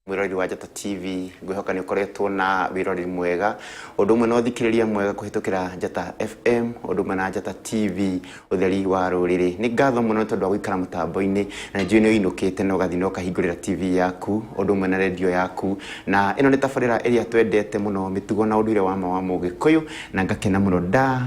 Mwĩroreri wa Njata TV, ngwĩhoka nĩ ũkoretwo na wĩroreri mwega, ũndũ ũmwe na ũthikĩrĩria mwega kũhĩtũkĩra Njata FM, ũndũ ũmwe na Njata TV, ũtheri wa rũrĩrĩ. Nĩ ngatho mũno nĩ tondũ wa gũikara mũtambo-inĩ, na nĩnjũĩ nĩ ũinũkĩte na ũgathiĩ na ũkahingũrĩra TV yaku, ũndũ ũmwe na redio yaku. Na ĩno nĩ tabarĩra ĩrĩa twendete mũno, mĩtugo na ũndũire wa ma wa Mũgĩkũyũ, na ngakena mũno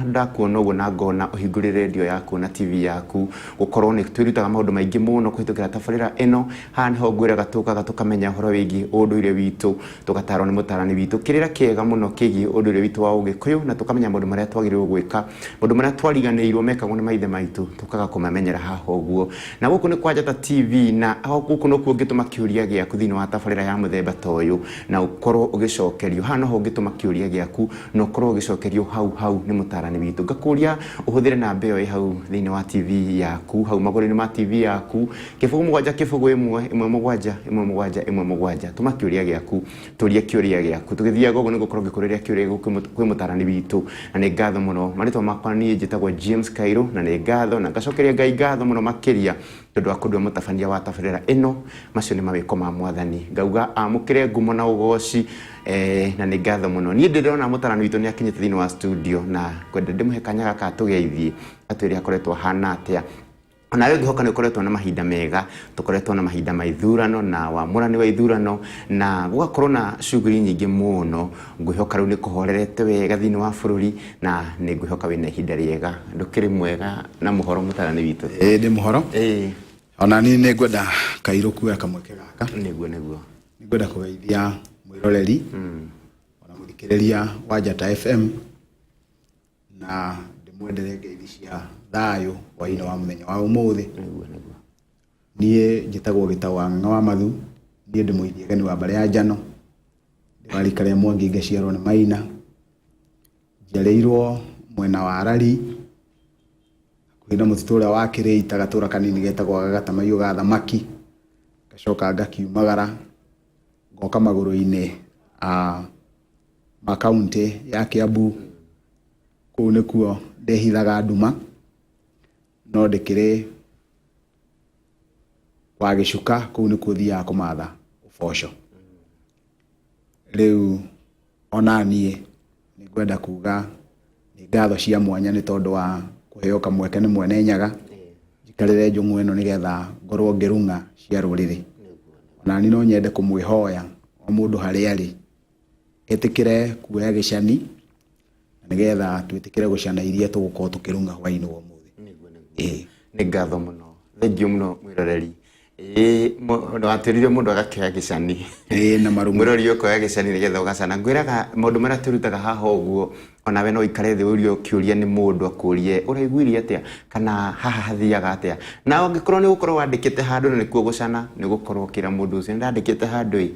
ndakuona ũguo na ngona ũhingũrĩre redio yaku na TV yaku, gũkorwo nĩ twĩrutaga maũndũ maingĩ mũno kũhĩtũkĩra tabarĩra ĩno. Haha nĩho ngwĩraga tũkaga tũkamenya ũhoro wĩgiĩ ũndũire witũ, tũgatarwo nĩ mũtarani witũ kĩrĩra kĩega mũno kĩgiĩ ũndũire witũ wa Ũgĩkũyũ, na tũkamenya maũndũ marĩa twagĩrĩirwo gwĩka, maũndũ marĩa twariganĩirwo mekagwo nĩ maithe maitũ, tũkaga kũmamenyera haha ũguo. Na gũkũ nĩ kwa Njata TV, na gũkũ nokuo ũngĩtũma kĩũria gĩaku thĩinĩ wa tabarĩra ya mũthemba ta ũyũ, na ũkorwo ũgĩcokerio. Haha noho ũngĩtũma kĩũria gĩaku na ũkorwo ũgĩcokerio hau hau nĩ mũtarani witũ. Ngakũria ũhũthĩre namba ĩyo ĩ hau thĩinĩ wa TV yaku, hau magũrũ-inĩ ma TV yaku, 07 0 1 1 7 1 7 1 7. Tũma kĩũria gĩaku, tũrie kĩũria gĩaku. Tũgĩthiaga ũguo nĩngũkorwo ngĩkũrĩria kĩũria gĩaku kwĩ mũtarani witũ, na nĩ ngatho mũno. Marĩtwa makwa niĩ njĩtagwo James Kairũ, na nĩ ngatho na ngacokeria Ngai ngatho mũno makĩria tondũ wa kũndua mũtabania wa tabarĩra ĩno. Macio nĩ mawĩko ma Mwathani. Ngauga amũkĩre ngumo na ũgoci, na nĩ ngatho mũno. Niĩ ndĩrona mũtarani witũ nĩ akinyĩte thĩinĩ wa studio, na ngwenda ndĩmũhe kanya gaka atũgeithie, atwĩre akoretwo ahana atĩa. Onawe ngĩhoka nĩ ũkoretwo na mahinda mega, tũkoretwo na mahinda ma ithurano na wamũrani wa ithurano, na gũgakorwo na shughuli nyingĩ mũno. Ngwĩhoka rĩu nĩ kũhorerete wega thĩinĩ wa bũrũri, na nĩ ngwĩhoka wĩna ihinda rĩega. Ndũkĩrĩ mwega na mũhoro mũtarani witũ? Ĩĩ ndĩ mũhoro. Ĩĩ. Ona niĩ nĩ ngwenda Kairũ kuoya kamweke gaka. Nĩguo nĩguo. Nĩ ngwenda kũgeithia mwĩroreri ona mũthikĩrĩria wa Njata FM, na ndĩmwendere ngeithi cia thayũ hwainĩ wa mũthenya wa ũmũthĩ. Nĩguo nĩguo. Niĩ njĩtagwo Gĩtaũ wa Ng'ang'a wa Mathu, niĩ ndĩ mũithiagani wa mbarĩ ya Njano, ndĩ wa rika rĩa Mwangi ngaciarwo nĩ Maina, njiarĩirwo mwena wa Rari, hakuhĩ na mũtitũ ũrĩa wa Kĩrĩita, gatũra kanini getagwo Gagatamaiũ ga thamaki, ngacoka ngakiumagara ngoka magũrũ-inĩ ma kaũntĩ ya Kiambu, kũu nĩkuo ndĩhithaga nduma, no ndĩkĩrĩ wa gĩcuka, kũu nĩkuo thiaga kũmatha ũboco. Rĩu ona niĩ nĩ ngwenda kuga nĩ ngatho cia mwanya nĩ tondũ wa kũheo kamweke nĩ Mwene Nyaga, njikarĩre njũng'wa ĩno nĩgetha ngorwo ngĩrung'a cia rũrĩrĩ. Ona niĩ no nyende kũmwĩhoya o mũndũ harĩa arĩ, etĩkĩre kuoya gĩcani na nĩgetha twĩtĩkĩre gũcana iria tũgũkorwo tũkĩrung'a hwainĩ wa ũmũthĩ. Ĩĩ. Nĩ ngatho mũno, thengiũ mũno mwĩroreri. Ĩĩ, watwĩrire mũndũ agakĩoya gĩcani. Ĩĩ, na marung'o. Mwĩroreri ũkoya gĩcani nĩgetha ũgacana. Ngwĩraga maũndũ marĩa twĩrutaga haha ũguo, onawe no ũikare thĩ ũrio kĩũria nĩ mũndũ akũrie ũraiguire atĩa, kana haha hathiaga atĩa. Na ũngĩkorwo nĩ ũgũkorwo wandĩkĩte handũ na nĩkuo gũcana, nĩ ũgũkorwo ũkĩra mũndũ ũcio nĩndandĩkĩte handũ ĩ,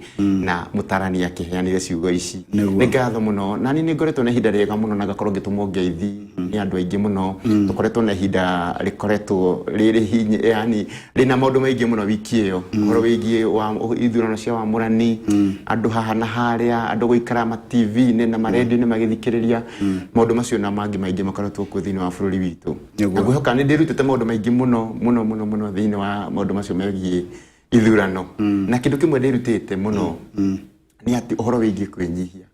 na mũtarani akĩheanire ciugo ici. Nĩguo. Nĩ ngatho mũno. Na niĩ nĩ ngoretwo na ihinda rĩega mũno na ngakorwo ngĩtũmwo ngeithi nĩ andũ aingĩ mũno. Tũkoretwo na ihinda rĩkoretwo rĩrĩ hinya, yani rĩna maũndũ maingĩ mũno wiki ĩyo, ũhoro wĩgiĩ wa ithurano cia wamũrani, andũ haha na harĩa, andũ gũikara ma TV-inĩ na ma radio-inĩ magĩthikĩrĩria maũndũ macio na mangĩ maingĩ makoretwo kuo thĩinĩ wa bũrũri witũ. Nĩguo. Na ngwĩhoka nĩ ndĩrutĩte maũndũ maingĩ mũno mũno mũno mũno thĩinĩ wa maũndũ macio megiĩ ithurano. Na kĩndũ kĩmwe ndĩrutĩte mũno nĩ atĩ ũhoro wĩgiĩ kwĩnyihia,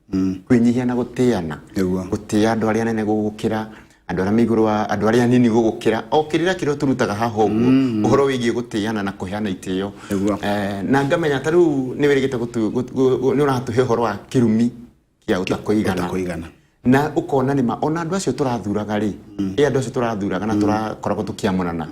kwĩnyihia na gũtĩana, Nĩguo. gũtĩa andũ arĩa anene gũgũkĩra, andũ arĩa me igũrũ wa andũ arĩa anini gũgũkĩra, o kĩrĩra kĩrĩa tũrutaga haha ũguo, ũhoro wĩgiĩ gũtĩana na kũheana itĩo. Nĩguo. Na ngamenya ta rĩu nĩ wĩrĩgĩte nĩ ũratũhe ũhoro wa kĩrumi kĩa ũtakũigana. Ũtakũigana. Na ũkona nĩ ma ona andũ acio tũrathuraga rĩ, ĩ andũ acio tũrathuraga na tũrakoragwo tũkĩamũrana,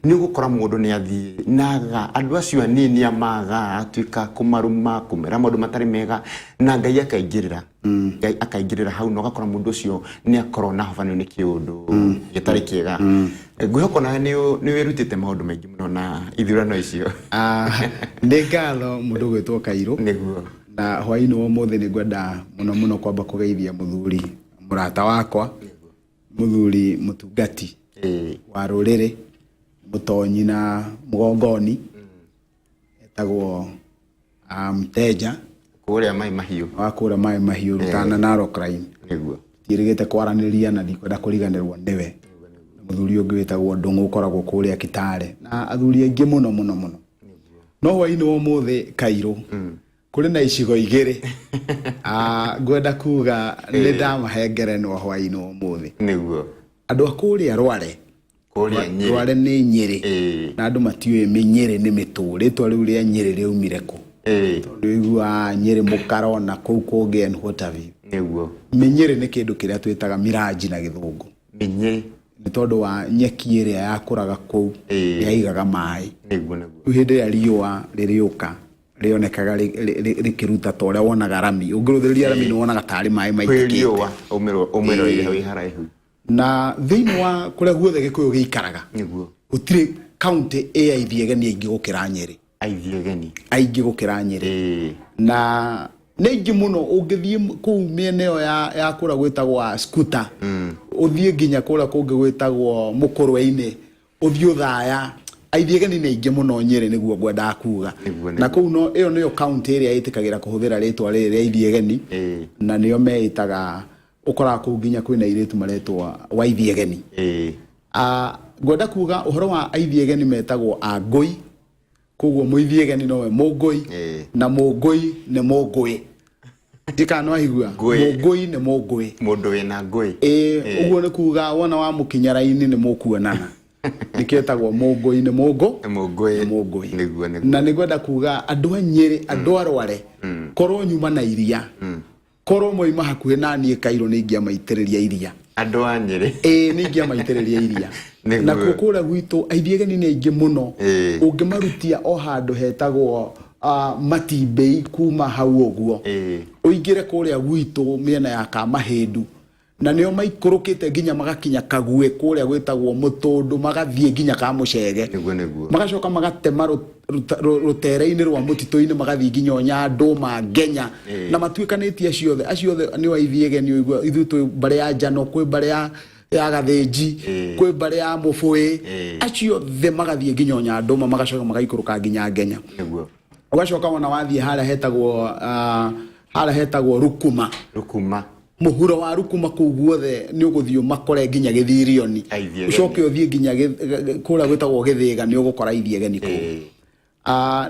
nĩ ũgũkora mũndũ nĩ athiĩ naga andũ acio anini amaga, atuĩka kũmaruma, kũmera maũndũ matarĩ mega, na Ngai akaingĩrĩra. Ngai akaingĩrĩra hau na ũgakora mũndũ ũcio nĩ akorwo na ahobanio nĩ kĩũndũ gĩtarĩ kĩega. Ngwĩhoka onawe nĩ wĩrutĩte maũndũ maingĩ mũno na ithurano icio. Nĩ ngatho mũndũ ũgwĩtwo Kairũ. Nĩguo. Na hwainĩ wa ũmũthĩ nĩ ngwenda mũno mũno kwamba kũgeithia mũthuri mũrata wakwa, mũthuri mũtungati wa rũrĩrĩ, mũtonyi na mũgongoni, etagwo Mteja. Kũrĩa Maĩ Mahiũ. Wa kũrĩa Maĩ Mahiũ, Rutana Narok Line. Nĩguo. Tiĩrĩgĩte kwaranĩria na ndikwenda kũriganĩrwo nĩwe. Mũthuri ũngĩ wĩtagwo Ndũng'ũ ũkoragwo kũrĩa Kitale na athuri aingĩ mũno mũno mũno. No hwainĩ wa ũmũthĩ Kairũ, Kũrĩ na icigo igĩrĩ. Ah, ngwenda kuga nĩ ndamahe ngerenwa hwaĩ-inĩ wa ũmũthĩ. Nĩguo. Andũ a kũrĩa Rware. Kũrĩa Nyĩrĩ. Rware nĩ Nyĩrĩ. Ĩĩ. Na andũ matiũĩ mĩnyĩrĩ nĩ mĩtũ. Rĩtwa rĩu rĩa Nyĩrĩ rĩaumire kũ? Ĩĩ. Tondũ ũiguaga Nyĩrĩ mũkaro na kũu kũngĩ and what have you. Nĩguo. Mĩnyĩrĩ nĩ kĩndũ kĩrĩa twĩtaga miranji na gĩthũngũ. Mĩnyĩrĩ. Nĩ tondũ wa nyeki ĩrĩa yakũraga kũu Ĩĩ. yaigaga maĩ. Nĩguo nĩguo. Rĩu hĩndĩ ĩrĩa riũa rĩrĩũka rĩonekaga rĩkĩruta ta ũrĩa wonaga rami. Ũngĩrũthĩrĩria rami nĩ wonaga tarĩ maĩ Kwĩ maitĩkĩte. riũa ũmĩroreire hau haraihu. Na thĩinĩ wa kũrĩa guothe Gĩkũyũ gĩikaraga, Nĩguo. gũtirĩ kaũntĩ ĩ aithi ageni aingĩ gũkĩra Nyĩrĩ. Aithi ageni. Aingĩ gũkĩra Nyĩrĩ. Ĩĩ. Na nĩ aingĩ mũno ũngĩthiĩ kũu mĩena ĩyo ya kũrĩa gwĩtagwo Skuta, ũthiĩ nginya kũrĩa kũngĩ gwĩtagwo Mũkũrwe-inĩ, ũthiĩ Ũthaya, aithi ageni nĩ aingĩ mũno Nyĩrĩ nĩguo ngwendaga kuga. Nĩguo, Na nĩguo. kũu no ĩyo nĩyo kaũntĩ ĩrĩa ĩtĩkagĩra kũhũthĩra rĩtwa rĩrĩ rĩa aithi ageni. Ĩĩ. Na nĩo meĩtaga, ũkoraga kũu nginya kwĩna airĩtu maretwo waithi ageni. Ĩĩ. Ngwenda kuga ũhoro wa aithi ageni metagwo angũi, koguo mũithi ageni nowe mũngũi, Ĩĩ. na mũngũi nĩ mũngũĩ. Ndikana no aigua. Ngũĩ. Mũngũi nĩ mũngũĩ. Mũndũ wĩna ngũĩ. Ĩĩ, ũguo nĩ kuga wona wa mũkinya raini nĩ mũkuonana. Nĩkĩo ĩtagwo mũngũi nĩ mũngũ. Nĩ mũngũĩ. Nĩ mũngũi. Nĩguo, nĩguo. Na nĩngwenda kuga andũ a Nyĩrĩ, andũ a Rware, korwo nyuma na iria, korwo moima hakuhĩ na niĩ Kairũ nĩ ingĩamaitĩrĩria iria. Andũ a Nyĩrĩ. Ĩĩ, nĩ ingĩamaitĩrĩria iria. Nĩguo. Nakuo kũrĩa gwitũ aithi ageni nĩ aingĩ mũno. Ĩĩ. Ũngĩmarutia o handũ hetagwo Matimbei kuma hau ũguo. Ĩĩ. Ũingĩre kũrĩa gwitũ mĩena ya Kamahĩndu. Na nĩo maikũrũkĩte nginya magakinya Kaguĩ kũrĩa gwĩtagwo Mũtũndũ, magathiĩ nginya Kamũcege. Nĩguo, nĩguo. Magacoka magatema rũtere-inĩ rwa mũtitũ-inĩ magathiĩ nginya Nyandũma, Ngenya. Ĩĩ. Na matuĩkanĩtie acio othe. Acio othe nĩo aithi ageni ũigua. Ithuĩ twĩ mbarĩ ya Njano, kwĩ mbarĩ ya Gathĩnji, Ĩĩ. kwĩ mbarĩ ya Mũbũĩ. Ĩĩ. Acio othe magathiĩ nginya Nyandũma, magacoka magaikũrũka nginya Ngenya. Nĩguo. Ũgacoka wona wathiĩ harĩa hetagwo, harĩa hetagwo Rukuma. Rukuma. Mũhuro wa Rukuma kũu guothe nĩ ũgũthiĩ ũmakore nginya Gĩthirioni. Aithi ageni. Ũcoke ũthiĩ nginya kũrĩa gwĩtagwo Gĩthĩga nĩ ũgũkora aithi ageni kũu. Ĩĩ.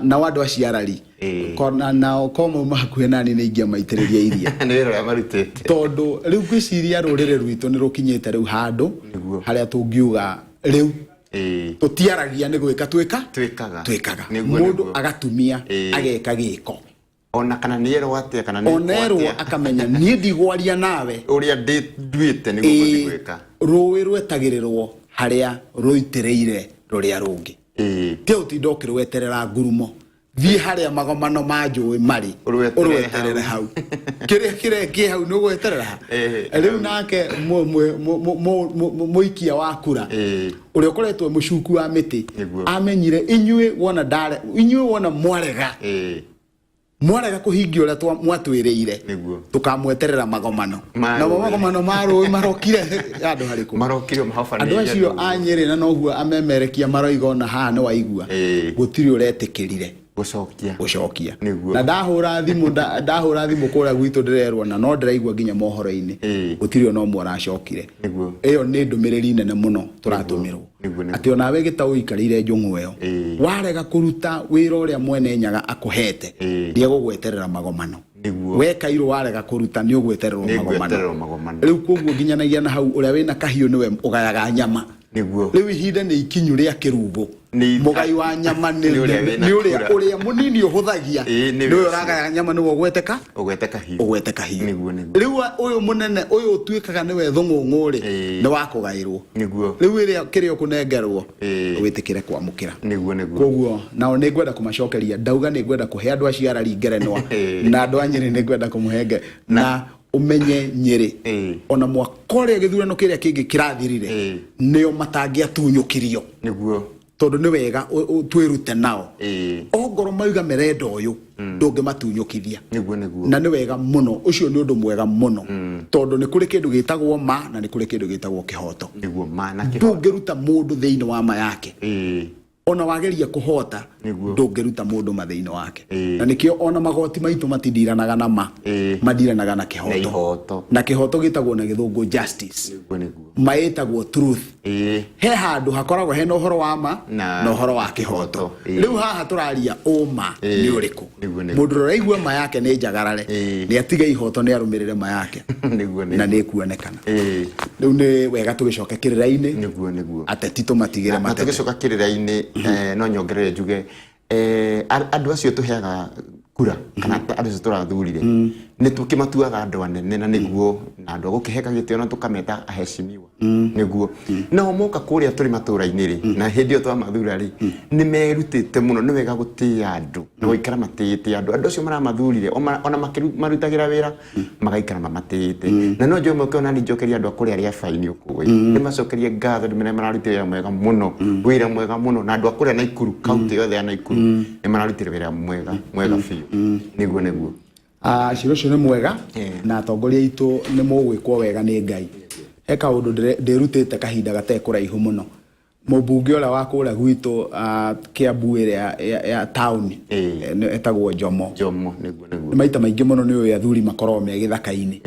Nao andũ aciarari. Ĩĩ. Kona nao ko mauma hakuhĩ nani nĩ ingĩamaitĩrĩria iria. Nĩ wĩra ũrĩa marutĩte. Tondũ rĩu ngwĩciria rũrĩrĩ rwitũ nĩ rũkinyĩte rĩu handũ Nĩguo. harĩa tũngiuga rĩu Ĩĩ. tũtiaragia nĩ gwĩka twĩka? Twĩkaga. Twĩkaga. Nĩguo, Mũndũ nĩguo. agatumia, Ĩĩ. ageka gĩko. Ona kana nĩ erwo atĩa, kana nĩ Ona erwo atĩa. akamenya niĩ ndigwaria nawe. Ũrĩa nduĩte nĩguo ngũthiĩ Ĩĩ, gwĩka. Rũĩ rwetagĩrĩrwo harĩa rũitĩrĩire rũrĩa rũngĩ. Ĩĩ. Ti ũtinda ũkĩrweterera ngurumo. Thiĩ harĩa magomano ma njũĩ marĩ, Ũrweterere ũrweterere hau. hau. Kĩrĩa kĩrĩa kĩ hau nĩ ũgweterera ha? Ĩĩ. Rĩu nake mũikia wa kura, Ĩĩ. ũrĩa ũkoretwo mũcuku wa mĩtĩ, Nĩguo. amenyire inyuĩ wona ndare, inyuĩ wona mwarega. Ĩĩ. Mwarega kũhingia ũrĩa mwatwĩrĩire. Nĩguo. Tũkamweterera magomano. Ma Namo rũĩ. magomano ma rũĩ marokire handũ harĩkũ? Marokire mahobanĩria Andũ acio ndũgũ. a Nyĩrĩ na noguo amemerekia maroiga ona haha nĩ waigua. Ĩĩ. Gũtirĩ ũretĩkĩrire. Gũcokia. Gũcokia. Nĩguo. Na ndahũra thimũ, ndahũra thimũ kũrĩa gwitũ ndĩrerwo na no ndĩraigua nginya mohoro-inĩ. Ĩĩ. Gũtirĩ ona ũmwe ũracokire. Nĩguo. Ĩyo nĩ ndũmĩrĩri nene mũno tũratũmĩrwo. Nĩguo, nĩguo. Atĩ onawe gĩtaũ ũikarĩire njũng'wa ĩyo. Ĩĩ. Warega kũruta wĩra ũrĩa mwene Nyaga akũhete, Ĩĩ. nĩegũgweterera magomano. Nĩguo. We Kairũ warega kũruta nĩ ũgwetererwo Nĩ magomano. ngwetererwo magomano. Rĩu koguo nginyanagia na hau ũrĩa wĩna kahiũ nĩwe ũgayaga nyama. Nĩguo. Rĩu ihinda nĩ ikinyu rĩa kĩrungo. Nĩ Mũgai wa nyama Nĩ ũrĩa wĩna nĩ ũrĩa kura. ũrĩa mũnini ũhũthagia. Ĩĩ, nĩwe Nĩwe ũcio. ũragaya nyama nĩwe ũgweteka? Ũgwete kahiũ. Ũgwete kahiũ. Nĩguo, nĩguo. Rĩu ũyũ mũnene, ũyũ ũtuĩkaga nĩwe thũng'ũng'ũ rĩ, Ĩĩ. nĩ wa kũgaĩrwo. Nĩguo. Rĩu ĩrĩa kĩrĩa ũkũnengerwo, Ĩĩ. wĩtĩkĩre kwamũkĩra. Nĩguo, nĩguo. Koguo nao nĩ ngwenda kũmacokeria, ndauga nĩ ngwenda kũhe andũ acio arari ngerenwa, Ĩĩ. na andũ a Nyĩrĩ nĩ ngwenda kũmũhe na ũmenye Nyĩrĩ. Ĩĩ. Ona mwaka ũrĩa gĩthurano kĩrĩa kĩngĩ kĩrathirire, Ĩĩ. nĩo matangĩatunyũkirio. Nĩguo. Tondũ nĩ wega twĩrute nao. Ĩĩ. Ongorwo mauga merenda ũyũ, ndũngĩmatunyũkithia. Nĩguo, nĩguo. Na nĩ wega mũno, ũcio nĩ ũndũ mwega mũno. Tondũ nĩ kũrĩ kĩndũ gĩtagwo ma na nĩ kũrĩ kĩndũ gĩtagwo kĩhoto. Nĩguo, ma na kĩhoto. Ndũngĩruta mũndũ thĩinĩ wa ma yake. Ĩĩ. Ona wageria kũhota, Nĩguo. ndũngĩruta mũndũ ma thĩinĩ wake. Ĩĩ. Na nĩkĩo ona magoti maitũ matindiranaga na ma, Ĩĩ. madiranaga na kĩhoto. Na ihoto. Na kĩhoto gĩtagwo na gĩthũngũ justice. Nĩguo, nĩguo. Ma ĩtagwo truth. He handũ hakoragwo hena ũhoro wa ma na ũhoro wa kĩhoto. Rĩu haha tũraria ũma nĩ ũrĩkũ? Nĩguo, nĩguo. Mũndũ ũrĩa ũraigua ma yake nĩ njagarare, nĩ atige ihoto, nĩ arũmĩrĩre ma yake na nĩ ĩkuonekana. Rĩu nĩ wega tũgĩcoke kĩrĩra-inĩ. Nĩguo, nĩguo. Ateti tũmatigĩre Na matete. Tũgĩcoka kĩrĩra-inĩ, no nyongerere njuge, andũ acio tũheaga kura kana andũ acio tũrathurire nĩ tũkĩmatuaga andũ anene na nĩguo na andũ a gũkĩheka gĩtĩo na tũkameta aheshimiwa, nĩguo nao moka kũrĩa tũrĩ matũra-inĩ rĩ, na hĩndĩ ĩyo twamathura rĩ, nĩ merutĩte mũno. Nĩ wega gũtĩĩa andũ na gũikara matĩĩte andũ, andũ acio maramathurire ona makĩmarutagĩra wĩra magaikara mamatĩĩte. Na no njoe mweke ona niĩ njokerie andũ a kũrĩa arĩa baini ũkũĩ, ndĩmacokerie ngatho, ndĩmere mararutire wĩra mwega mũno, wĩra mwega mũno. Na andũ a kũrĩa Naikuru, kaunti yothe ya Naikuru, nĩ mararutire wĩra mwega mwega biũ. Nĩguo, nĩguo. Ah, cira ũcio nĩ mwega. Na atongoria aitũ nĩ mũgwĩkwo wega nĩ Ngai. He kaũndũ ndĩrutĩte kahinda gatarĩ kũraihu mũno. Mũmbunge ũrĩa wa kũrĩa gwitũ, Kiambu ĩrĩa ya taũni, etagwo Njomo. Njomo, nĩguo, nĩguo. Nĩ maita maingĩ mũno nĩ ũĩ athuri makoragwo me gĩthaka-inĩ.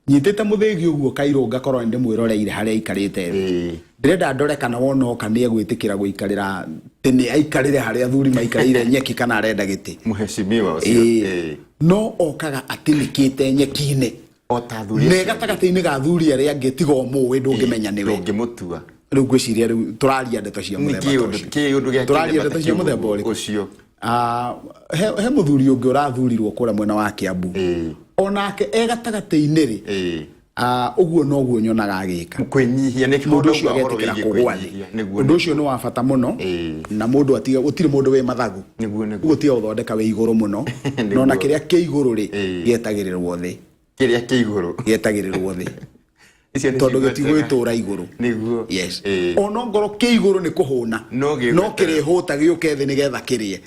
Nyitĩte mũthĩgi ũguo kairũ, ngakorwo nĩ ndĩmwĩroreire harĩa aikarĩte thĩ. Ndĩrenda ndore kana wona oka nĩ egwĩtĩkĩra gũikarĩra tĩ, nĩ aikarĩre harĩa athuri maikarĩire nyeki kana arenda gĩtĩ. Mũheshimiwa ũcio. No okaga atinĩkĩte nyeki-inĩ o ta athuri me acio angĩ. Gatagatĩ-inĩ ga athuri arĩa angĩ, tiga ũmũĩ ndũngĩmenya nĩwe. Ndũngĩmũtua. Rĩu ngwĩciria rĩu tũraria ndeto cia Nĩ mũthemba ta kĩũndũ ũcio. Kĩũndũ gĩa Tũraria kĩthemba ndeto ta cia kĩu. Mũthemba ũrĩkũ? Ũcio. Ah, he mũthuri ũngĩ ũrathurirwo kũrĩa mwena wa Kiambu, onake e gatagatĩ-inĩ rĩ, ũguo noguo nyonaga agĩka. Kwĩnyihia nĩ Mũndũ ũcio ũhoro agetĩkĩra wĩgiĩ kũgwa thĩ. Kwĩnyihia. Nĩguo. Ũndũ ũcio nĩ wa bata mũno. Na mũndũ atige, gũtirĩ mũndũ wĩ mathagu. Nĩguo, nĩguo. Ũguo tiga gũthondeka wĩ igũrũ mũno. Na ona kĩrĩa kĩ igũrũ rĩ, gĩetagĩrĩrwo thĩ. Kĩrĩa kĩ igũrũ Gĩetagĩrĩrwo thĩ. Icio nĩ Tondũ ciugo njega. gĩtigwĩtũra igũrũ. Yes. Ona ngorwo kĩ igũrũ nĩ kũhũna, No gĩgweterera. No kĩrĩhũta gĩũke thĩ nĩgetha kĩrĩe.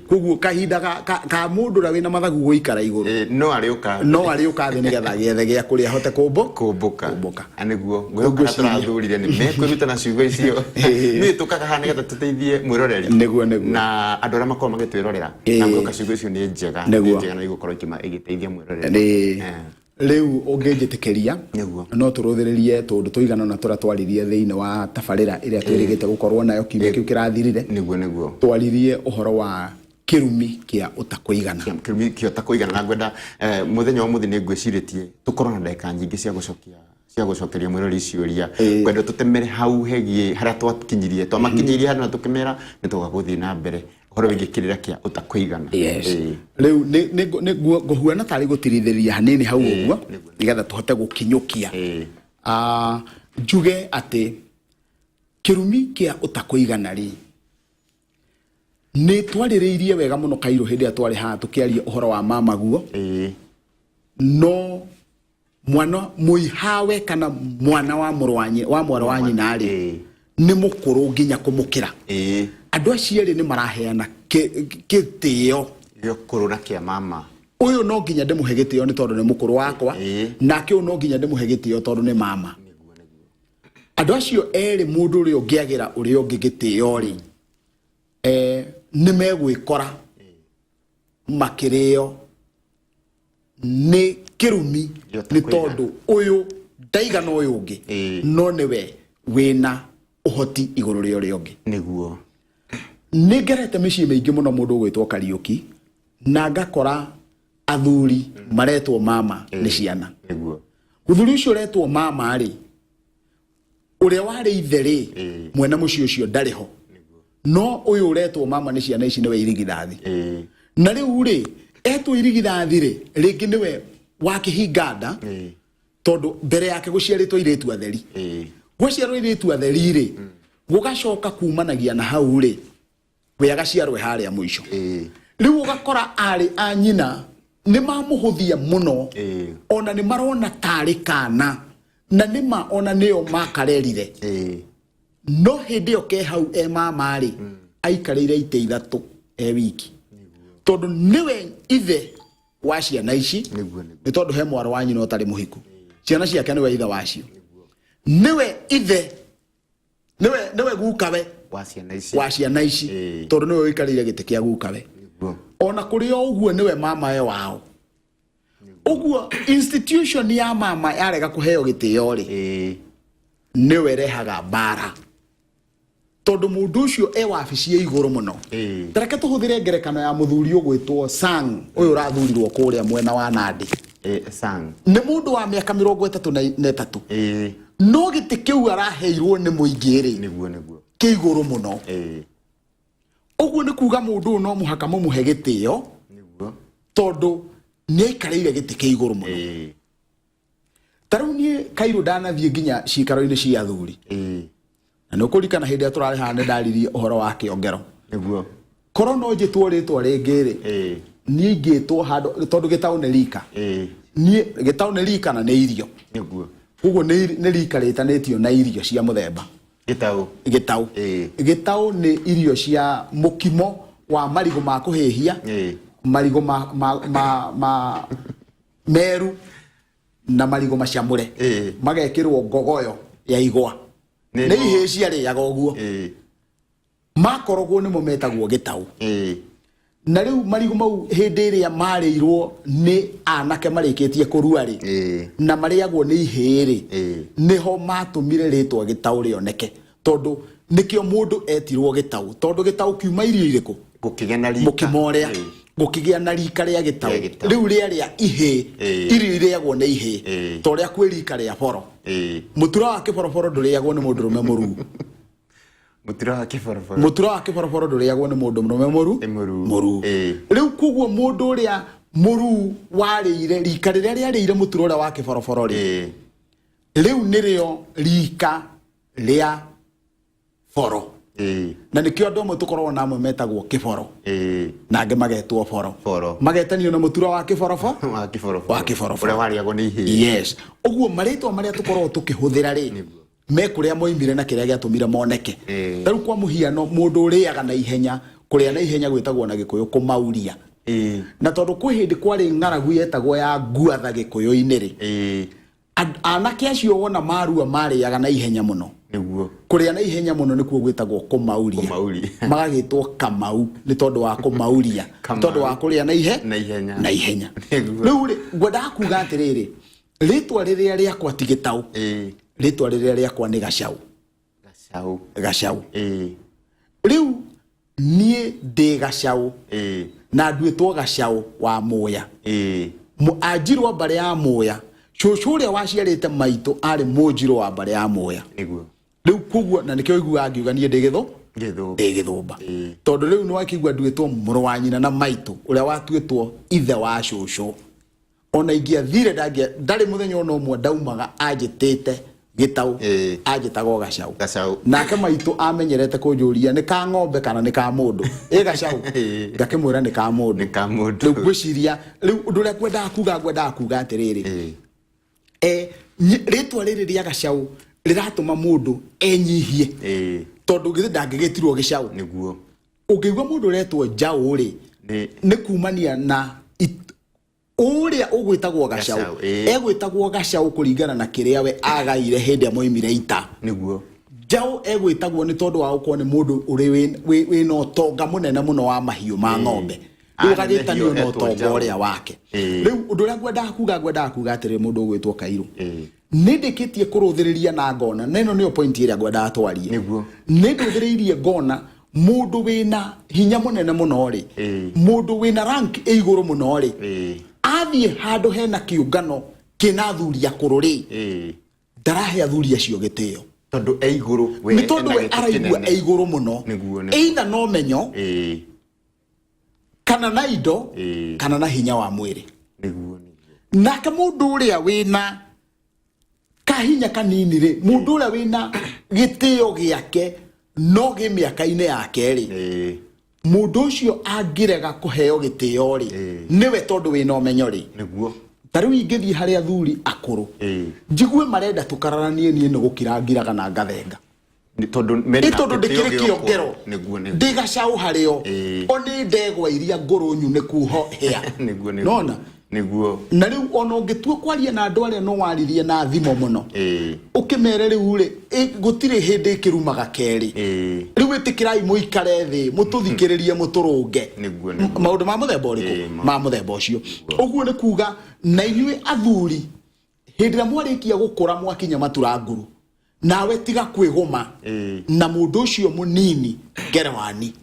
Koguo kahinda ka mũndũ ũrĩa wĩna mathagu gũikara igũrũ, No arĩũka. No arĩũka thĩ nĩgetha gĩethe gĩa kũrĩa ahote kũmbũ kũmbũka. Kũmbũka. Na nĩguo ngwĩhoka arĩa Ngwĩciria. tũrathurire nĩ mekwĩruta na ciugo icio. Nĩ tũkaga haha nĩgetha tũteithie mwĩroreri Nĩguo, nĩguo. na andũ arĩa makoragwo magĩtwĩrorera. Na ngwĩhoka ciugo icio nĩ njega, nĩ njega na igũkorwo igĩteithia mwĩroreri. Nĩ rĩu ũngĩnjĩtĩkĩria, no tũrũthĩrĩrie tũndũ tũigana ũna tũrĩa twaririe thĩinĩ wa tabarĩra ĩrĩa twĩrĩgĩte gũkorwo nayo kiumia kĩu kĩrathirire. Nĩguo, nĩguo. Twaririe ũhoro wa kĩrumi kĩa ũtakũigana. Kĩrumi kĩa ũtakũigana, na ngwenda, mũthenya wa ũmũthĩ nĩ ngwĩcirĩtie tũkorwo na ndagĩka nyingĩ cia gũcokia, cia gũcokeria mwĩroreri ciũria. Ngwenda tũtemere hau hegiĩ harĩa twakinyirie, twamakinyĩirie handũ na tũkĩmera nĩ tũgoka gũthiĩ na mbere ũhoro wĩgiĩ kĩrĩra kĩa ũtakũigana. Yes. Rĩu ngũhuana tarĩ gũtirithĩria hanini hau ũguo nĩgetha tũhote gũkinyũkia. Ah, njuge atĩ kĩrumi kĩa ũtakũigana rĩ, nĩ twarĩrĩirie wega mũno kairũ hĩndĩ ĩrĩa twarĩ haha tũkĩaria ũhoro wa mamaguo. No mwana mũihawe kana mwana wa mũrũ wa wa mwarĩ wa nyina rĩ, nĩ mũkũrũ nginya kũmũkĩra. Andũ acio erĩ nĩ maraheana gĩtĩo gĩa ũkũrũ na kĩa mama. Ũyũ no nginya ndĩmũhe gĩtĩo nĩ tondũ nĩ mũkũrũ wakwa, nake ũyũ no nginya ndĩmũhe gĩtĩo tondũ nĩ mama. Andũ acio erĩ, mũndũ ũrĩa ũngĩagĩra ũrĩa ũngĩ gĩtĩo rĩ, nĩ megwĩkora makĩrĩo nĩ kĩrumi Gĩa nĩ ũtakũigana. Tondũ ũyũ ndaigana ũyũ ũngĩ, no nĩwe wĩna ũhoti igũrũ rĩa ũrĩa ũngĩ. Nĩ ngerete mĩciĩ mĩingĩ mũno, mũndũ ũgwĩtwo Kariũki, na ngakora athuri maretwo mama nĩ ciana. Mũthuri ũcio ũretwo mama rĩ, ũrĩa warĩ ithe rĩ, mwene mũciĩ ũcio ndarĩ ho, no ũyũ ũretwo mama nĩ ciana ici nĩwe irigithathi. Na rĩu rĩ, etwo irigithathi rĩ, rĩngĩ nĩwe wakĩhinga nda, tondũ mbere yake gũciarĩtwo airĩtu atheri. Gwaciarwo airĩtu atheri rĩ, gũgacoka kumanagia na hau rĩ, we agaciarwo e harĩa mũico. Rĩu ũgakora arĩ a nyina nĩ mamũhũthia mũno, ona nĩ marona tarĩ kana, na nĩma ona nĩo makarerire. No hĩndĩ ĩyo ke hau e mama rĩ, aikarĩire itĩ ithatũ e wiki, tondũ nĩwe ithe wa ciana ici. Nĩguo, nĩguo. Nĩ tondũ he mwarĩ wa nyina ũtarĩ mũhiku, ciana ciake nĩwe ithe wacio, nĩwe ithe, nĩwe gukawe wa ciana ici. Wa ciana ici. Tondũ nĩwe ũikarĩire gĩtĩ kĩa gukawe. Ona kũrĩ o ũguo nĩwe mamawe wao. Ũguo institution ya mama yarega kũheo gĩtĩo rĩ, Nĩwe rehaga mbara, tondũ mũndũ ũcio e wabici ya igũrũ mũno. Ta reke tũhũthĩre ngerekano ya mũthuri ũgwĩtwo Sang, ũyũ ũrathurirwo kũrĩa mwena wa Nandi. Sang. Nĩ mũndũ wa mĩaka 33, no gĩtĩ kĩu araheirwo nĩ mũingĩ rĩ, Nĩguo. Kĩ igũrũ mũno. Ũguo nĩ kuga mũndũ ũyũ no mũhaka mũmũhe gĩtĩo, tondũ nĩ aikarĩire gĩtĩ kĩ igũrũ mũno. Ta rĩu niĩ Kairũ ndanathiĩ nginya ciikaro-inĩ cia athuri, na nĩ ũkũririkana hĩndĩ ĩrĩa tũrarĩ haha nĩ ndaririe ũhoro wa kĩongero. Korwo no njĩtwo rĩtwa rĩngĩ rĩ, niĩ ingĩtwo handũ, tondũ gĩtaũ nĩ rika. Niĩ gĩtaũ nĩ rika na nĩ irio. Koguo nĩ rika rĩtanĩtio na irio cia mũthemba. Gĩtaũ. Gĩtaũ. Gĩtaũ nĩ irio cia mũkimo wa marigũ ma kũhĩhia, marigũ ma meru na marigũ macamũre, magekĩrwo ngogoyo ya igwa. Nĩ ihĩĩ ciarĩaga ũguo. Makorogwo nĩmo metagwo gĩtaũ. Na rĩu marigũ mau hĩndĩ ĩrĩa marĩirwo nĩ anake marĩkĩtie kũrua rĩ, na marĩagwo nĩ ihĩĩ rĩ, nĩho matũmire rĩtwa gĩtaũ rĩoneke, tondũ nĩkĩo mũndũ etirwo gĩtaũ, tondũ gĩtaũ kiuma irio irĩkũ? Gũkĩgĩa na rika. Mũkimo ũrĩa. Gũkĩgĩa na rika rĩa gĩtaũ. Rĩa gĩtaũ. Rĩu rĩarĩa ihĩĩ, irio irĩagwo nĩ ihĩĩ, ta ũrĩa kwĩ rika rĩa boro. Mũtura wa kĩboroboro ndũrĩagwo nĩ mũndũrũme mũruu. Mũtura wa kĩboroboro. Mũtura wa kĩboroboro ndũrĩagwo nĩ mũndũ mũrũme mũru. Nĩ mũruu. Mũruu. Rĩu koguo mũndũ ũrĩa mũruu warĩire rika rĩrĩa rĩarĩire mũtura ũrĩa wa kĩboroboro rĩ, rĩu nĩrĩo rika rĩa boro. Na nĩkĩo andũ amwe tũkoragwo na amwe metagwo kĩboro, na angĩ magetwo boro. Boro. Magetanio na mũtura wa kĩborobo. Wa kĩboroboro. Wa kĩboroboro. Ũrĩa warĩagwo nĩ ihĩĩ. Yes, ũguo marĩtwa marĩa tũkoragwo tũkĩhũthĩra rĩ, me kũrĩa moimire na kĩrĩa gĩatũmire moneke. Ta rĩu kwa mũhiano, mũndũ ũrĩaga na ihenya, kũrĩa na ihenya gwĩtagwo na Gĩkũyũ kũmauria. Na tondũ kwĩ hĩndĩ kwarĩ ng'aragu yetagwo ya nguatha Gĩkũyũ-inĩ rĩ, anake acio wona marua marĩaga na ihenya mũno. Kũrĩa na ihenya mũno nĩkuo gwĩtagwo kũmauria. Kũmauria. Magagĩtwo Kamau nĩ tondũ wa kũmauria, Kamau. tondũ wa kũrĩa na ihe Na ihenya. Na ihenya. Rĩu rĩ, ngwendaga kuga atĩrĩrĩ, rĩtwa rĩrĩa rĩakwa ti gĩtaũ. Rĩtwa rĩrĩa rĩakwa nĩ Gacau. Gacau. Gacau. Rĩu niĩ ndĩ Gacau, na nduĩtwo Gacau wa Mũya. Anjirũ a mbarĩ ya Mũya, cũcũ ũrĩa waciarĩte maitũ arĩ mũnjirũ wa mbarĩ ya Mũya. Rĩu koguo na nĩkĩo ũiguaga ngiuga niĩ ndĩ gĩthũ. Gĩthũmba. Ndĩ gĩthũmba, tondũ rĩu nĩ wakĩigua nduĩtwo mũrũ wa nyina na maitũ ũrĩa watuĩtwo ithe wa cũcũ. Ona ingĩathire ndarĩ mũthenya ona ũmwe ndaumaga anjĩtĩte gĩtaũ. Anjĩtaga o Gacau. Gacau. Nake maitũ amenyerete kũnjũria nĩ ka ng'ombe kana nĩ ka mũndũ ĩ Gacau. Ngakĩmwĩra nĩ ka mũndũ. Nĩ ka mũndũ. Rĩu ngwĩciria rĩu ũndũ ũrĩa ngwendaga kuga atĩrĩrĩ, rĩtwa rĩrĩ rĩa Gacau rĩratũma mũndũ enyihie, tondũ githĩ ndangĩgĩtirwo gĩcau? Ũngĩigua mũndũ ũretwo njaũ rĩ, nĩ kumania na ũrĩa ũgwĩtagwo Gacau. Gacau, ĩĩ. Egwĩtagwo Gacau kũringana na kĩrĩa we agaire hĩndĩ ĩrĩa moimire ita. Njaũ egwĩtagwo nĩ tondũ wa gũkorwo nĩ mũndũ ũrĩ wĩna ũtonga mũnene mũno wa mahiũ ma ng'ombe. Rĩu agagĩtanio na Anenehio etwo ũtonga njaũ. ũrĩa wake. Rĩu ũndũ ũrĩa ngwendaga kuga atĩrĩ, mũndũ ũgwĩtwo Kairũ, nĩ ndĩkĩtie kũrũthĩrĩria na ngona, na ĩno nĩyo point ĩrĩa ngwendaga twarie. Nĩ ndũthĩrĩirie ngona mũndũ wĩna hinya mũnene mũno rĩ, mũndũ wĩna rank ĩ igũrũ mũno rĩ, athiĩ handũ hena kĩũngano kĩna athuri akũrũ rĩ, ndarahe athuri acio gĩtĩo. Tondũ e igũrũ we. Nĩ tondũ ena we gĩtĩ araigua kĩnene. e igũrũ mũno. Nĩguo. Either no menyo, kana na indo, kana na hinya wa mwĩrĩ. Nĩguo. Nake mũndũ ũrĩa wĩna kahinya kanini rĩ, mũndũ ũrĩa wĩna gĩtĩo gĩake no gĩ mĩaka-inĩ yake rĩ, mũndũ ũcio angĩrega kũheo gĩtĩo rĩ, nĩwe tondũ wĩna ũmenyo rĩ. Ta rĩu ingĩthiĩ harĩ athuri akũrũ, njigue marenda tũkararanie, niĩ nĩ gũkira ngiraga na ngathenga. Nĩ tondũ mena Nĩ tondũ gĩtĩo ndĩkĩrĩ gĩa kĩongero. ũkũrũ. Nĩguo. Ndĩ gacaũ harĩo. O nĩ ndegwa iria ngũrũ nyunĩku ho hĩa. Nĩguo. Nona? Na rĩu ona ũngĩtua kwaria na andũ arĩa no waririe na thimo mũno, ũkĩmere rĩu rĩ, gũtirĩ hĩndĩ ĩkĩrumaga kerĩ. Rĩu ĩtĩkĩrai mũikare thĩ mũtũthikĩrĩrie mũtũrũnge. Nĩguo. Maũndũ ma mũthemba ũrĩkũ? Ma mũthemba ũcio. Ũguo nĩ kuga na inyuĩ athuri, hĩndĩ ĩrĩa mwarĩkia gũkũra mwakinya matura nguru, Nawe tiga kwĩgũma na mũndũ ũcio mũnini ngerewani,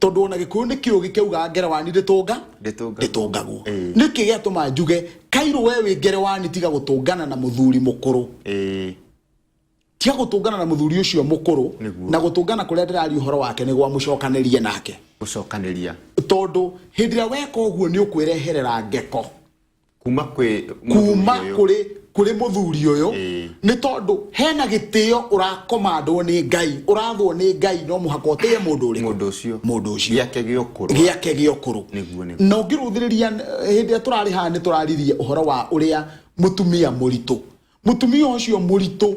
tondũ ona Gĩkũyũ nĩ kĩũgĩ kĩaugaga ngerewani ndĩtũnga Ndĩtũngagwo. Ndĩtũngagwo. Nĩkĩ gĩatũma njuge kairũ we wĩ ngerewani, tiga gũtũngana na mũthuri mũkũrũ? Tiga gũtũngana na mũthuri ũcio mũkũrũ. Na gũtũngana kũrĩa ndĩraria ũhoro wake nĩ gwa mũcokanĩrie nake. Gũcokanĩria. Tondũ hĩndĩ ĩrĩa weka ũguo nĩ ũkwĩreherera ngeko kuma kwĩ kuma mũthuri ũyũ. Kũrĩ mũthuri ũyũ. Nĩ tondũ hena gĩtĩo ũrakomandwo nĩ Ngai, ũrathwo nĩ Ngai, no mũhaka ũtĩe mũndũ ũrĩkũ? Mũndũ ũcio. Mũndũ ũcio. Gĩake gĩa ũkũrũ. Gĩake gĩa ũkũrũ. Nĩguo. Na ũngĩrũthĩrĩria hĩndĩ ĩrĩa tũrarĩ haha nĩ tũraririe ũhoro wa ũrĩa mũtumia mũritũ, mũtumia ũcio mũritũ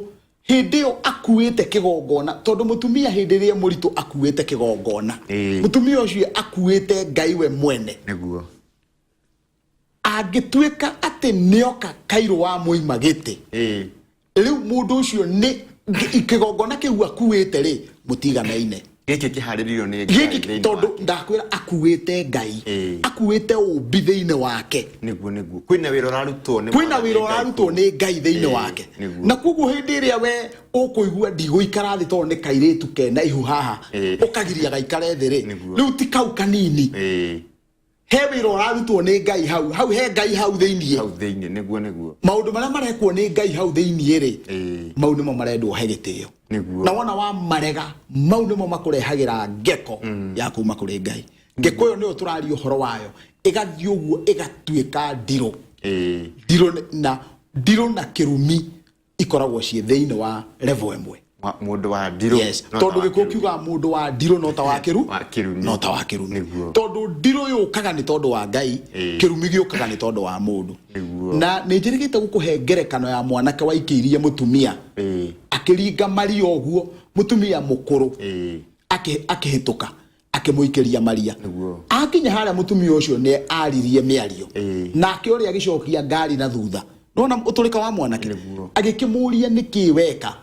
hĩndĩ ĩyo akuĩte kĩgongona, tondũ mũtumia hĩndĩ ĩrĩa e mũritũ akuĩte kĩgongona. Mũtumia ũcio akuĩte Ngai we mwene. Angĩtuĩka atĩ nĩoka kairũ wa mũima gĩtĩ, rĩu mũndũ ũcio nĩ kĩgongona kĩu akuĩte rĩ, mũtiganaine. Gĩkĩ kĩharĩrĩirio nĩ Ngai gĩkĩ thĩinĩ tondũ wake. Ndakwĩra akuĩte Ngai, akuĩte ũmbi thĩinĩ wake. Nĩguo kwĩna wĩra ũrarutwo nĩ kwĩna Mwathani wĩra Ngai ũrarutwo kũu. Nĩ Ngai thĩinĩ wake. Na koguo hĩndĩ ĩrĩa we ũkũigua ndigũikara thĩ tondũ nĩ kairĩtu kena ihu haha, ũkagiria gaikare thĩ rĩ, rĩu ti kau kanini. He wĩra ũrarutwo nĩ Ngai hau, hau he Ngai hau thĩiniĩ. Hau thĩinĩ, nĩguo. Maũndũ marĩa marekwo nĩ Ngai hau thĩiniĩ rĩ, mau nĩmo marendwo he gĩtĩo. Na wona wa marega, mau nĩmo makũrehagĩra ngeko ya kuma kũrĩ Ngai. Ngeko ĩyo nĩyo tũraria ũhoro wayo, ĩgathiĩ ũguo ĩgatuĩka ndirũ. Ndirũ na ndirũ na kĩrumi ikoragwo ciĩ thĩinĩ wa level ĩmwe. Mũndũ wa ndirũ Yes. no ta Tondũ wa Gĩkũyũ kĩrumi. kiugaga mũndũ wa ndirũ no ta wa kĩru Wa kĩrumi. No ta wa kĩrumi. Tondũ ndirũ yũkaga nĩ tondũ wa Ngai, kĩrumi gĩũkaga nĩ tondũ wa mũndũ. Na nĩ njĩrĩgĩte gũkũhe ngerekano ya mwanake waikĩirie mũtumia, akĩringa maria ũguo, mũtumia mũkũrũ, akĩhĩtũka akĩmũikĩria maria. Akinya harĩa, mũtumia ũcio nĩ aririe mĩario nake ũrĩa agĩcokia ngari na thutha, nona ũtũrĩka wa mwanake. Agĩkĩmũria nĩkĩ weka,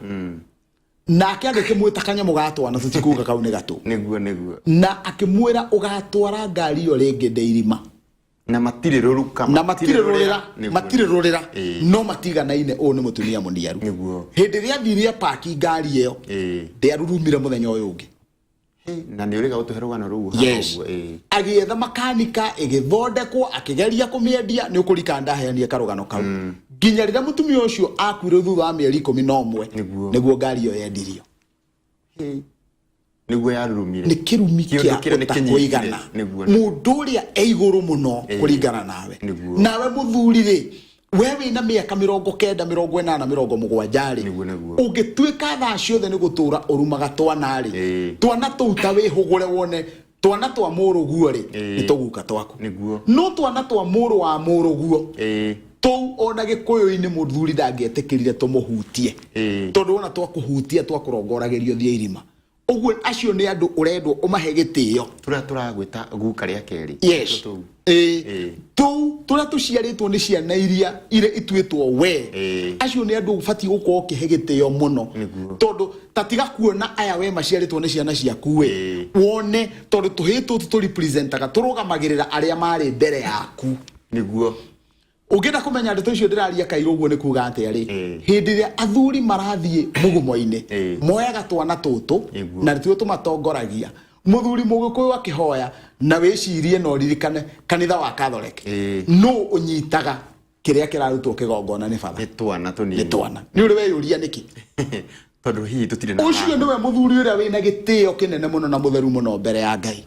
nake agĩkĩmwĩta kanyamũ ga twana, tũtikuga kau nĩ gatũ. Nĩguo. Na akĩmwĩra ũgatwara ngari ĩyo rĩngĩ ndĩ irima. Na matirĩ rũruka. Na matirĩ rũrĩra. Matirĩ rũrĩra. No matiganaine, ũyũ nĩ mũtumia mũniaru. Hĩndĩ ĩrĩa athire apaki ngari ĩyo, ndĩarurumire mũthenya ũyũ ũngĩ. Hey, na nĩ ũrĩga gũtũhe rũgano rũu haha ũguo, Agĩetha makanika, ĩgĩthondekwo, akĩgeria kũmĩendia. Nĩ ũkũrika ndaheanie karũgano kau nginya rĩrĩa mũtumia ũcio akuire thutha wa mĩeri 11. Nĩguo ngari ĩyo yendirio. Hey. Nĩguo yarurumire. Nĩ kĩrumi Kĩũndũ kĩa kĩrĩa nĩ kĩnyitire. ũtakũigana. Mũndũ ũrĩa e igũrũ mũno kũringana nawe. Nawe mũthuri rĩ, we wĩna mĩaka 90, 80, 70 rĩ, Nĩguo, nĩguo. ũngĩtuĩka thaa ciothe nĩ gũtũra ũrumaga twana rĩ, twana tũu ta wĩhũgũre wone twana twa mũrũguo rĩ, nĩ tũguka twaku. No twana twa mũrũ wa mũrũguo, tũu ona Gĩkũyũ-inĩ mũthuri ndangĩetĩkĩrire tũmũhutie. Tondũ wona twakũhutia twakũrongoragĩrio thiĩ irima. Ũguo acio nĩ andũ ũrendwo ũmahe gĩtĩo. Tũrĩa tũragwĩta guka rĩa kerĩ. Yes. Tũu. Tũu tũrĩa tũciarĩtwo nĩ ciana iria ire ituĩtwo we, acio nĩ andũ ũbatiĩ gũkorwo ũkĩhe gĩtĩo mũno. Tondũ ta tiga kuona aya we maciarĩtwo nĩ ciana ciaku we, wone tondũ tũhĩĩ tũtũ tũrepresentaga, tũrũgamagĩrĩra arĩa marĩ mbere yaku. Ũngĩenda kũmenya ndeto icio ndĩraria kairũ ũguo nĩ kuga atĩa rĩ, hĩndĩ ĩrĩa athuri marathiĩ mũgumo-inĩ, moyaga twana tũtũ na nĩtuo tũmatongoragia. Mũthuri Mũgĩkũyũ akĩhoya, na wĩcirie na ũririkane kanitha wa Catholic, nũ ũnyitaga kĩrĩa kĩrarutwo kĩgongona? Nĩ batha. Nĩ twana tũnini. Nĩ twana. Nĩ ũrĩ weyũria nĩkĩ? Tondũ hihi tũtirĩ na Ũcio nĩwe mũthuri ũrĩa wĩna gĩtĩo kĩnene mũno na mũtheru mũno mbere ya Ngai.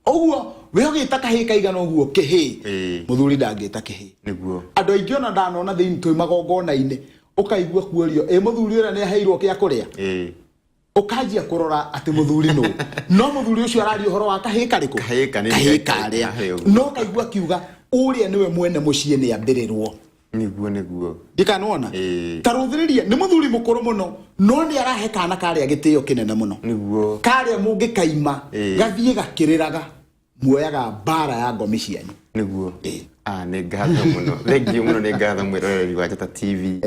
Ũguo we ũgĩta kahĩĩ kaigana ũguo kĩhĩĩ, mũthuri ndangĩta kĩhĩĩ. Andũ aingĩ ona ndanona thĩinĩ twĩ magongona-inĩ, ũkaigua kuorio ĩ mũthuri ũrĩa nĩ aheirwo kĩa kũrĩa, ũkanjia kũrora atĩ mũthuri nũ, no mũthuri ũcio araria ũhoro wa kahĩĩ karĩkũ? Kahĩĩ kanini. Kahĩĩ karĩa. Kahĩĩ ũguo. No kaigua akiuga ũrĩa nĩwe mwene mũciĩ nĩ ambĩrĩrwo. Nĩguo. Ndikanona. Ta rũthĩrĩria, nĩ mũthuri mũkũrũ mũno, no nĩ arahe kana karĩa gĩtĩo kĩnene mũno. Karĩa mũngĩkaima gathiĩ gakĩrĩraga, muoyaga mbara ya ngomi cianyu. Ah, nĩ ngatho mũno, thengiũ mũno, nĩ ngatho mwĩroreri wa Njata TV.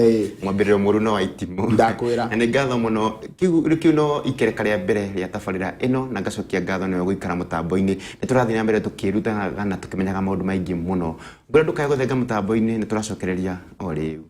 Mwambĩrĩrio mũru no wa itimũ. Ndakwĩra. Na nĩ ngatho mũno, kĩu no ikereka rĩa mbere rĩa tabarĩra ĩno, na ngacokia ngatho nĩwe gũikara mũtambo-inĩ. Nĩ tũrathiĩ na mbere tũkĩrutanaga na tũkĩmenyaga maũndũ maingĩ mũno. Ngwĩra ndũkae gũthenga mũtambo-inĩ, nĩ tũracokereria o rĩu.